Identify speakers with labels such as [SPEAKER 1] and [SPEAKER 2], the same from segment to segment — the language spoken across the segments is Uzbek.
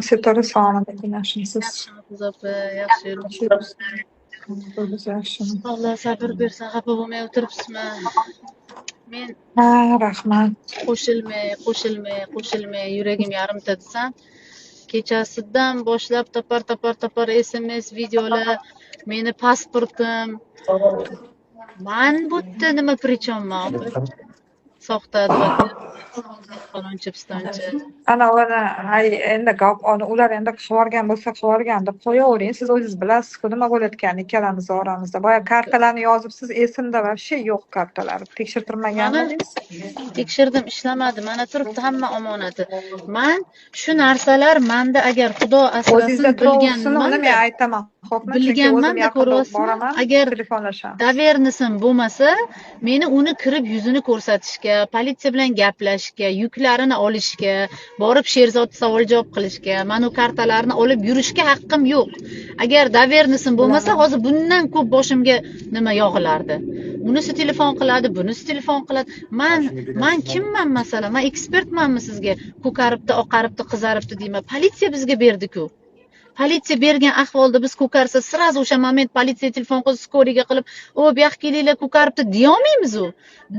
[SPEAKER 1] Sitora sog'liq, yaxshimisiz?
[SPEAKER 2] Yaxshimisiz, opa? Yaxshi yuribsiz?
[SPEAKER 1] Biz yaxshimiz.
[SPEAKER 2] Alloh sabr bersin, xafa bo'lmay o'tiribsizmi? Men
[SPEAKER 1] Ha, rahmat.
[SPEAKER 2] Qo'shilmay, qo'shilmay, qo'shilmay, yuragim yarimta desam, kechasidan boshlab topar, topar, topar SMS, videolar, meni pasportim. Man bu yerda nima при чём man, opa? Soxta advokat, falonchi, pistonchi.
[SPEAKER 1] Ana uni, hay, endi gap, uni ular endi qilib yuborgan bo'lsa, qilib yuborgan deb qo'yavering. Siz o'zingiz bilasiz-ku nima bo'layotganini ikkalamiz oramizda. Boya kartalarni yozibsiz, esimda вообще yo'q kartalar. Tekshirtirmaganmidingiz?
[SPEAKER 2] Tekshirdim, ishlamadi. Mana turibdi hamma omonati. Man shu narsalar manda agar Xudo asrasin
[SPEAKER 1] O'zingizda turaversin, uni men
[SPEAKER 2] bilganman-da,
[SPEAKER 1] aytaman, xo'pmi? Chunki o'zim
[SPEAKER 2] bilganman-da,
[SPEAKER 1] yaqinda
[SPEAKER 2] ko'ryapsizmi?
[SPEAKER 1] boraman,
[SPEAKER 2] Agar
[SPEAKER 1] telefonlashamiz.
[SPEAKER 2] Доверенность im bo'lmasa, meni uni kirib yuzini ko'rsatishga, politsiya bilan gaplashishga, yuklarini olishga, borib Sherzodni savol javob qilishga, mana u kartalarni olib yurishga haqqim yo'q. Agar доверенность im bo'lmasa,
[SPEAKER 1] Bilaman.
[SPEAKER 2] Hozir bundan ko'p boshimga nima yog'ilardi. Unisi telefon qiladi, bunisi telefon qiladi. Man kimman, masalan? Man ekspertmanmi sizga? Ko'karibdi, oqaribdi, qizaribdi deyman. Politsiya bizga berdi-ku. Politsiya bergan ahvolda biz ko'karsa, сразу o'sha moment politsiya telefon qilib, скорый ga qilib, "O, bu yoqqa kelinglar, ko'karibdi" deyolmaymiz u.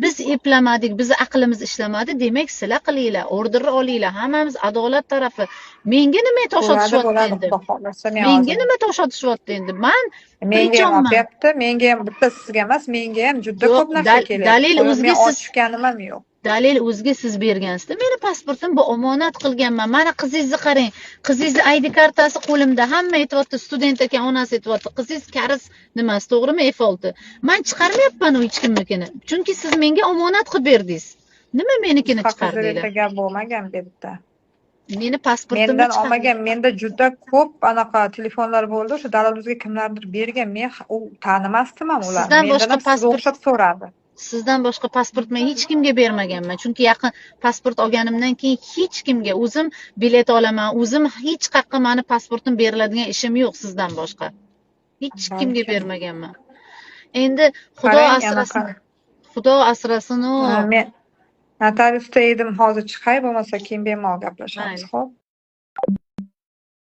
[SPEAKER 2] Biz eplamadik, bizni aqlimiz ishlamadi, demak, sizlar qilinglar, orderni olinglar, hammamiz adolat tarafi. Menga nima tosh
[SPEAKER 1] Bo'ladi,
[SPEAKER 2] otishyapti
[SPEAKER 1] bo'ladi,
[SPEAKER 2] endi?
[SPEAKER 1] Xudo xohlasa, men
[SPEAKER 2] Menga
[SPEAKER 1] hozir
[SPEAKER 2] nima tosh otishyapti endi? Man
[SPEAKER 1] Menga ham
[SPEAKER 2] при чём man.
[SPEAKER 1] Opyapti, menga ham, bitta sizga emas, menga ham juda
[SPEAKER 2] Yo'q,
[SPEAKER 1] ko'p narsa kelyapti.
[SPEAKER 2] Dalil
[SPEAKER 1] Qo'yib,
[SPEAKER 2] o'ziga
[SPEAKER 1] men
[SPEAKER 2] siz
[SPEAKER 1] ochganim ham yo'q.
[SPEAKER 2] Dalil o'ziga siz bergansizda. Meni pasportim bu, omonat qilganman. Mana qizingizni qarang. Qizingizni ID kartasi qo'limda. Hamma aytyapti, student ekan, onasi aytyapti. Qizingiz koreys nimasi, to'g'rimi? F6. Man chiqarmayapman u hech kimnikini. Chunki siz menga omonat qilib berdingiz. Nima menikini chiqardinglar?
[SPEAKER 1] Haqida gap bo'lmagan bu yerda.
[SPEAKER 2] Meni pasportimni
[SPEAKER 1] Mendan
[SPEAKER 2] chiqarding.
[SPEAKER 1] Olmagan, menda juda ko'p anaqa telefonlar bo'ldi. O'sha Daliluzga kimlardir bergan. Men u tanimasdim ham ularni.
[SPEAKER 2] Sizdan
[SPEAKER 1] Mendan
[SPEAKER 2] boshqa
[SPEAKER 1] ham sizga
[SPEAKER 2] pasport
[SPEAKER 1] o'xshab so'radi.
[SPEAKER 2] Sizdan boshqa pasport men hech kimga bermaganman. Chunki yaqin pasport olganimdan keyin hech kimga o'zim bilet olaman, o'zim hech qayerga mani pasportim beriladigan ishim yo'q sizdan boshqa. Hech kimga
[SPEAKER 1] Balki.
[SPEAKER 2] Bermaganman. Endi Xudo
[SPEAKER 1] Qarang,
[SPEAKER 2] asrasin,
[SPEAKER 1] anaqa.
[SPEAKER 2] Xudo asrasin u.
[SPEAKER 1] Ha, men notariusda edim, hozir chiqay, bo'lmasa keyin bemalol gaplashamiz,
[SPEAKER 2] Mayli.
[SPEAKER 1] Xo'p?